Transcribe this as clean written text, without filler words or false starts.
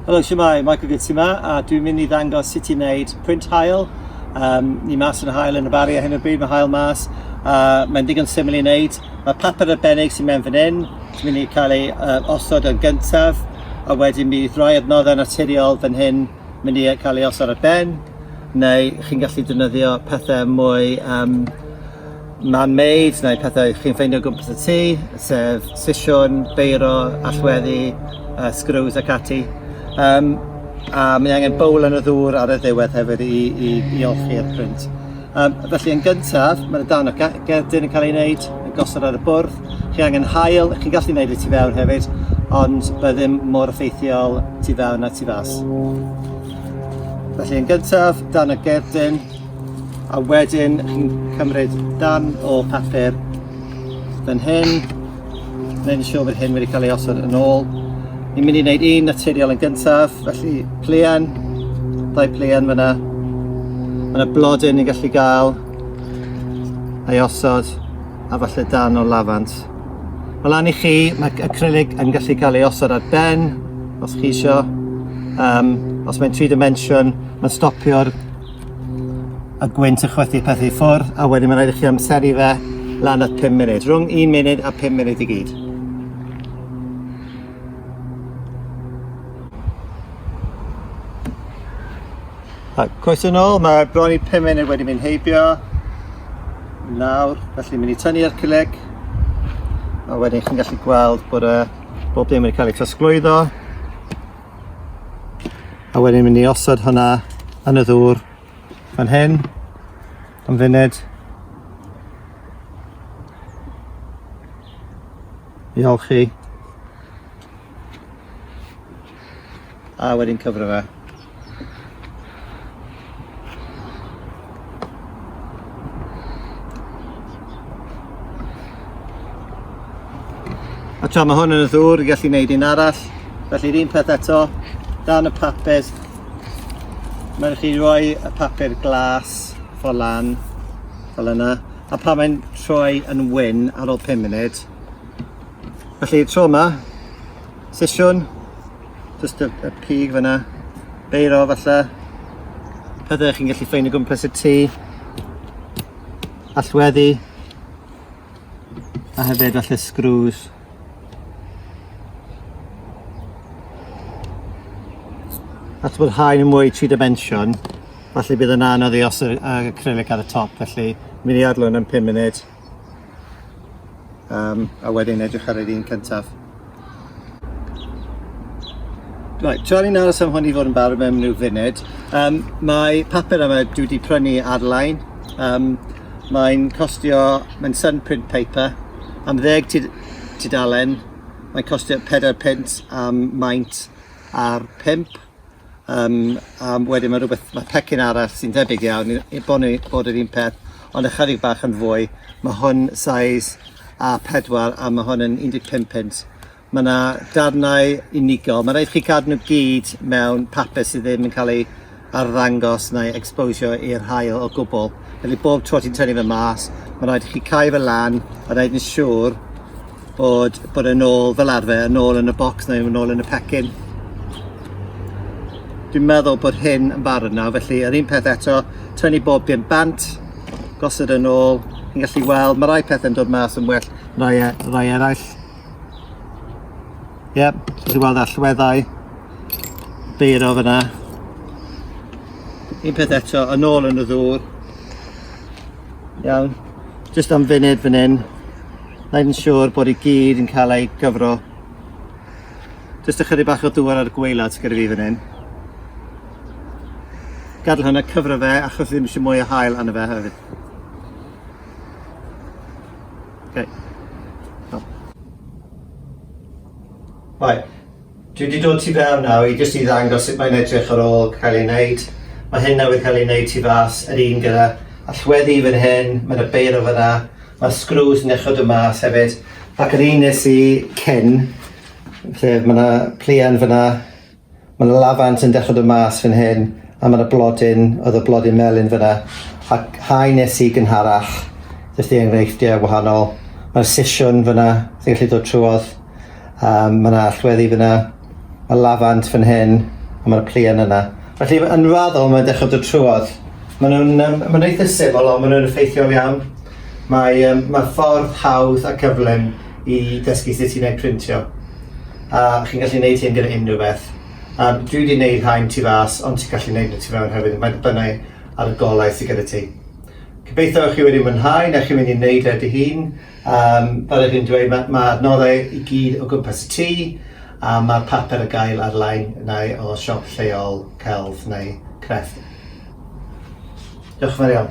Helo, siwmai, Michael Goods yma, a dwi'n mynd i ddangos sut i wneud print haul. Um, ni mas yn y haul yn y Barri ar hyn o bryd, mae haul mas, a mae'n ddigon syml i wneud. Mae papur arbennig sy'n mewn fan hyn, sy'n mynd i cael ei uh, osod yn gyntaf, a wedyn bydd rhai adnoddau naturiol fan hyn mynd i cael ei osod ar ben, neu chi'n gallu defnyddio pethau mwy um, man-made neu pethau chi'n ffeindio o gwmpas y tŷ, sef sisiwn, beiro, allweddi, uh, screws ac ati. Um, a mae angen bowl yn y ddŵr ar y ddiwedd hefyd i, i, i olchi'r print. Um, felly yn gyntaf, mae'n dan o gerdyn yn cael ei wneud, yn gosod ar y bwrdd. Chi angen hael, chi'n gallu wneud e tu fewn hefyd, ond mae ddim mor effeithiol tu fewn na tu fas. Felly yn gyntaf, dan y gerdyn, a wedyn chi'n cymryd darn o papur fan hyn, gwneud yn siŵr bod hyn wedi cael ei osod yn ôl. Ni'n mynd i wneud un naturiol yn gyntaf, felly plian, ddau plian fyna. Mae yna blodyn ni'n gallu gael ei osod a falle darn o lafant. Mae lan i chi, mae acrylic yn gallu cael ei osod ar ben, os chi isio. Um, os mae'n 3 dimension, mae'n stopio'r y gwynt yn chwythu pethau i ffwrdd, a wedyn mae'n rhaid i chi amseru fe lan at 5 munud, rhwng 1 munud a 5 munud i gyd. Right, croeso nôl, mae bron i 5 munud wedi mynd heibio. Nawr, felly mynd i tynnu'r acrylic. A wedyn chi'n gallu gweld bod y bob dim wedi cael ei trosglwyddo. A wedyn mynd i osod hwnna yn y ddŵr fan hyn am funud. I olchi. A wedyn cyfro fe. A tra mae hwn yn y ddŵr, yn gallu gwneud un arall. Felly'r un peth eto, dan y papur. Mae'n chi roi y papur glas ffordd lan, fel yna. A pan mae'n troi yn wyn ar ôl 5 munud. Felly tro yma, sesiwn, Just y, y pig fyna. Beiro falle. Pethau chi'n gallu ffeindio gwmpas y tŷ. Allweddi. A hefyd falle screws. At bod haen yn mwy 3 dimension, falle bydd yn anodd i osod y acrylic ar y top, felly mynd i adlwn am 5 munud. Um, a wedyn edrych ar yr un cyntaf. Right, tra ni'n aros am hwn i fod yn barod mewn rhyw funud, um, mae papur yma dwi wedi prynu ar-lein. Um, mae'n costio, mae'n sunprint paper, am ddeg tudalen, mae'n costio 4 punt am maint ar 5. Um, a wedyn mae rhywbeth, mae pecyn arall sy'n debyg iawn, i bod, ni, bod yr un peth, ond ychydig bach yn fwy. Mae hwn size A4 a mae hwn yn 15 punt. Mae yna darnau unigol. Mae rhaid chi cadw nhw gyd mewn papur sydd ddim yn cael ei arddangos neu exposure i'r haul o gwbl. Felly bob tro ti'n tynnu fe mas, mae rhaid i chi cau fe lan a rhaid yn siŵr bod, bod yn ôl fel arfer, yn ôl yn y bocs neu yn ôl yn y pecyn. Dwi'n meddwl bod hyn yn barod nawr, felly yr un peth eto, tynnu bob dim bant, gosod yn ôl, chi'n gallu weld, mae rai pethau'n dod mas yn well rai, e, rai eraill. Ie, yep, gallu weld allweddau, beiro fyna. Un peth eto, yn ôl yn y ddŵr. Iawn, jyst am funud fan hyn. Wneud yn siŵr bod i gyd yn cael ei gyfro. Jyst ychydig bach o dŵr ar y gwaelod gyda fi fan hyn. Gadael hwnna cyfro fe achos ddim eisiau mwy o haul arno fe hefyd. Okay. Oh. Right. Dwi wedi dod tu fewn nawr i jyst i ddangos sut mae'n edrych ar ôl cael ei wneud. Mae hyn newydd cael ei wneud tu fas, yr un gyda allweddi fan hyn, mae yna beiro fyna, mae screws yn dechrau dod mas hefyd. Ac yr un nes i cyn, lle mae yna plian fyna, mae yna lafant yn dechrau dod mas fan hyn, a mae yna blodyn, oedd y blodyn melyn fyna. Ac haen nes i gynharach, jyst i enghreifftiau wahanol. Mae'r sisiwn fyna sy'n gallu dod trwodd. Um, mae yna allweddi fyna, mae lafant fan hyn. A mae'r pluen yna. Felly yn raddol mae'n dechrau dod trwodd. Maen nhw'n um, maen nhw'n eitha syml ond maen nhw'n effeithiol iawn. Mae, um, mae ffordd hawdd a cyflym i dysgu sut i wneud printio. A chi'n gallu gwneud hyn gyda unrhyw beth. Um, dwi wedi gwneud rhain tu fas, ond ti'n gallu gwneud nhw tu fewn hefyd. Mae'n dibynnu ar y golau sydd gyda ti. Gobeithio chi wedi mwynhau, neu chi'n mynd i wneud e dy hun. Um, fel ydych chi'n dweud, mae, mae adnoddau i gyd o gwmpas y tŷ, a mae'r papur ar gael ar-lein neu o siop lleol celf neu crefft. Diolch yn fawr iawn.